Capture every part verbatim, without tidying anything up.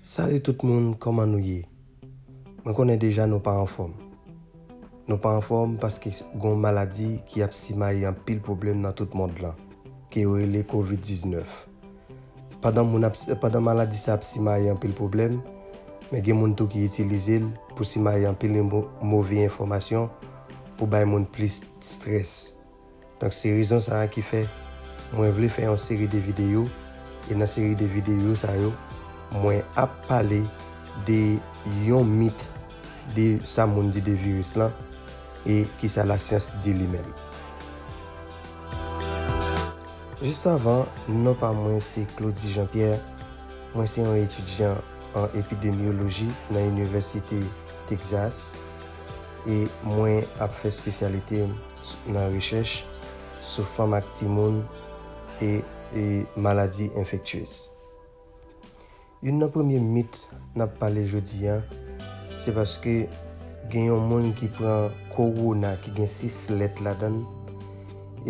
Salut tout moun, kòman nou ye? Mwen konnen deja nou pa anfòm. Nou pa anfòm paske gon maladi ki ap simaye anpil pwoblèm nan tout mond lan, ke yo rele kovid diznèf. Pandan moun ap, pandan maladi sa ap simaye anpil pwoblèm, men gen moun tou ki itilize l pou simaye anpil mo-, move enfòmasyon pou bay moun plis strès. Donk, se rezon sa a ki fè mwen vle fè yon seri de videyo, e nan seri de videyo sa yo, mwen ap pale de yon mit de sa moun di de viris lan e kisa lasyans di li menm. Jis avan, non pa mwen se Claudy Jean Pierre. Mwen se yon etidyan an epidemyoloji nan Inivèsite Texas e mwen ap fè espesyalite m s-, nan rechèch sou fanm ak timoun e, e maladi enfektyez. Youn nan premye mit n ap pale jodi a, se paske gen yon moun ki pran kowona ki gen sis lèt ladan l,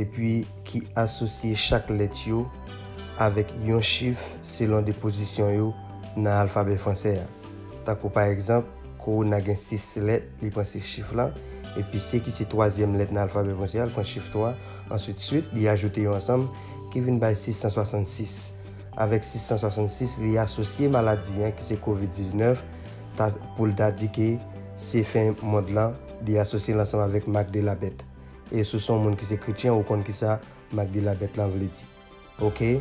epi ki asosye chak lèt yo avèk yon chif selon de pozisyon yo nan alfabè fransè a. Tankou pa egzanp, kowona gen sis lèt, li pran sis chif la, epi C ki se twazyèm lèt nan alfabè fransè a, li pran chif twa, answit swit, li ajoute yo ansanm, ki vin bay sis san swasannsis. Avèk sis san swasannsis, li asosye maladi an, ki se kovid diznèf, ta, pou l ta di ke se fen mond lan, li asosye l ansanm avèk mak de la bèt. E si w se yon moun ki se kretyen, ou konn kisa mak de la bèt lan vle di. Oke?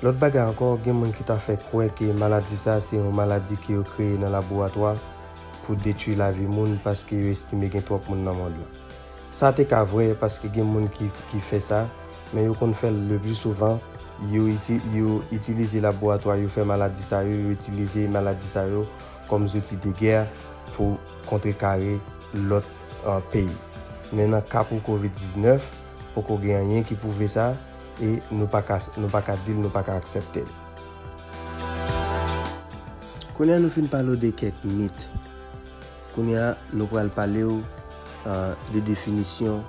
Lòt bagay ankò, gen moun ki ta fè kwè ke maladi sa se yon maladi ke yo kreye nan laboratwa pou detwi lavi moun paske yo estime gen twòp moun nan mond lan. Sa te ka vrè paske gen moun ki, ki fè sa, men yo konn fè l le pli souvan, yo iti-, yo itilize laboratwa, yo fè maladi sa yo, yo itilize maladi sa yo kòm zouti de gè pou kontrekare lòt, e, peyi. Men nan ka pou kovid diznèf, poko gen anyen ki pwouve sa, e nou pa ka, nou pa ka di l, nou pa ka aksepte l. Kounye a nou fin pale w de kèk mit. Kounye a nou pral pale w, e, de definisyon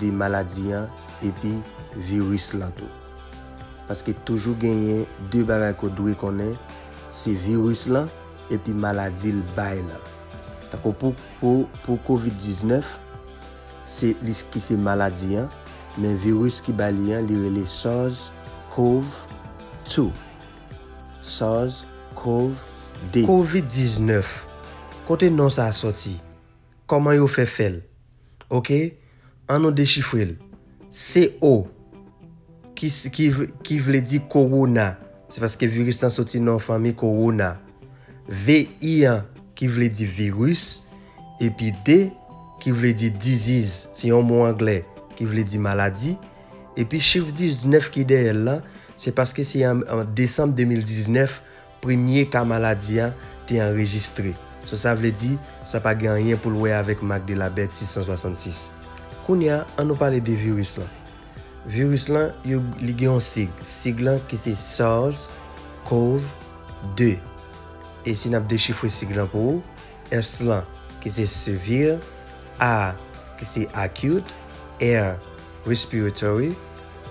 de maladi an epi viris lan tou. Paske toujou genyen de bagay ke w dwe konnen, se viris lan epi maladi l bay lan. Tankou pou, pou, pou kovid diznèf, se li ki se maladi an, men viris ki ba li an, li rele SARS-CoV two. SARS-CoV two. Kovid diznèf, kote non sa a sòti? Kòman yo fè fè l? Oke? An nou dechifre l. C O, ki s-, ki v-, ki vle di kowona. Se paske viris lan soti nan yon fanmi kowona. V I an, ki vle di viris. Epi D, ki vle di disease. Se yon mo anglè ki vle di maladi. Epi chif diznèf ki dèyè l lan, se paske se an, an desanm de mil diznèf, premye ka maladi a te anrejistre. So, sa vle di, sa pa gen anyen pou l wè avèk mak de la bèt sis san swasannsis. Kounye a, an nou pale de viris lan. Viris lan, yo, li gen yon sig. Sig lan ki se SARS-CoV two. E si n ap dechifre sig lan pou ou, S lan ki se severe, A ki se acute, R respiratory,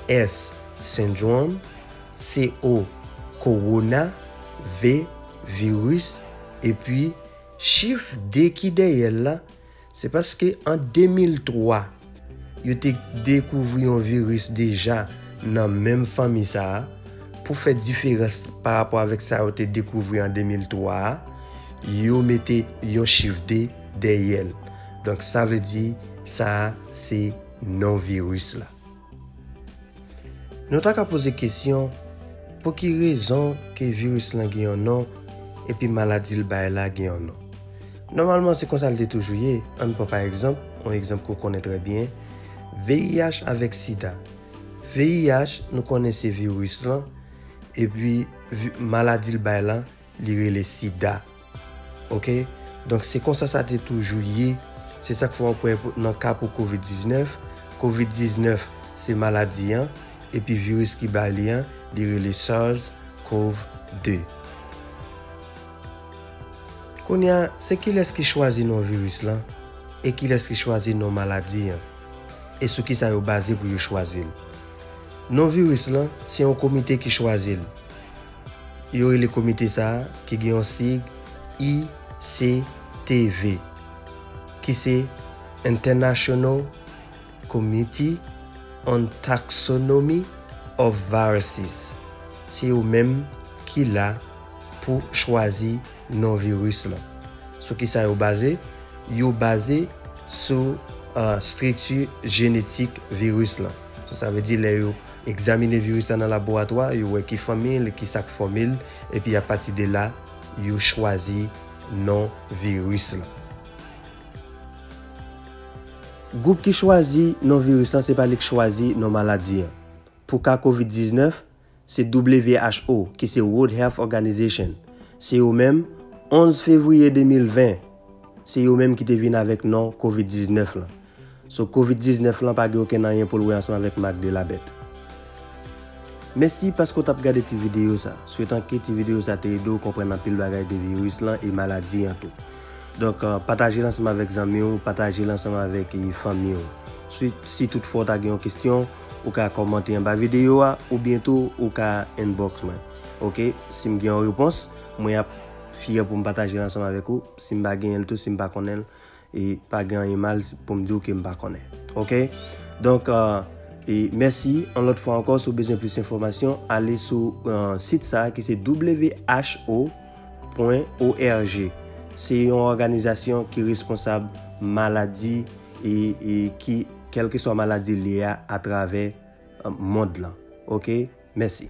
S syndrome, C O kowona, V viris, epi chif D ki dèyè l la, se paske an de mil twa, yo te dekouvri yon viris deja nan menm fanmi sa a. Pou fè diferans pa rapò avèk sa yo te dekouvri an de mil twa a, yo mete yon chif D dèyè l. Donk, sa vle di sa a se non viris la. Nou ta ka poze kesyon, pou ki rezon ke viris lan gen yon non, epi maladi l bay la gen yon non? Nòmalman, se konsa l te toujou ye. Ann pran pa egzanp, yon egzanp ke w konnen trè byen, V I H avèk sida. V I H, nou konnen se viris lan, epi vi-, maladi l bay lan, li rele sida. Oke? Donk, se konsa sa te toujou ye. Se sa k fè w ap wè pou, nan ka pou kovid diznèf, kovid diznèf se maladi an, epi viris ki ba li an, li rele SARS-CoV two. Kounye a, se kilès ki chwazi non viris lan, e kilès ki chwazi non maladi an, e sou kisa yo baze pou yo chwazi l? Non viris lan, se yon komite ki chwazi l. Yo rele komite sa a ki gen yon sig I C T V, ki se International Committee on Taxonomy of Viruses. Se yo menm ki la pou chwazi non viris lan. Sou ki sa yo baze? Yo baze sou uh, estrikti jenetik viris lan. So, sa vle di lè yo egzamine viris la nan laboratwa, yo wè ki fanmi l, ki sa k fòme l, epi apati de la, yo chwazi non viris lan. Gwoup ki chwazi non viris lan, se pa li k chwazi non maladi an. Pou ka kovid diznèf, se W H O, ki se World Health Organization. Se yo menm, onz fevriye de mil ven, se yo menm ki te vin avèk non kovid diznèf lan. So, kovid diznèf lan pa gen okenn anyen pou l wè ansanm avèk mak de la bèt. Mèsi paske w t ap gade ti videyo sa. Swetan ke ti videyo sa te ede w konprann anpil bagay de viris lan e maladi an tou. Donk, uh, pataje l ansanm avèk zanmi w, pataje l ansanm avèk e, fanmi w. Si, si toutfwa w ta gen yon kesyon, ou ka kòmante anba videyo a, oubyen tou, ou ka inbox mwen. Oke? Si m gen yon repons, mwen ap fyè pou m pataje l ansanm avèk ou. Si m pa genyen l tou, si m pa konnen l, e pa gen anyen mal pou m di w ke m pa konnen. Oke? Donk, uh, e mèsi. Yon lòt fwa ankò, si w bezwen plis enfòmasyon, ale sou uh, sit sa a ki se W H O pwen O R G. Se yon òganizasyon ki responsab maladi e, e ki, kèlkeswa maladi l ye a, atravè uh, mond lan. Oke? Mèsi.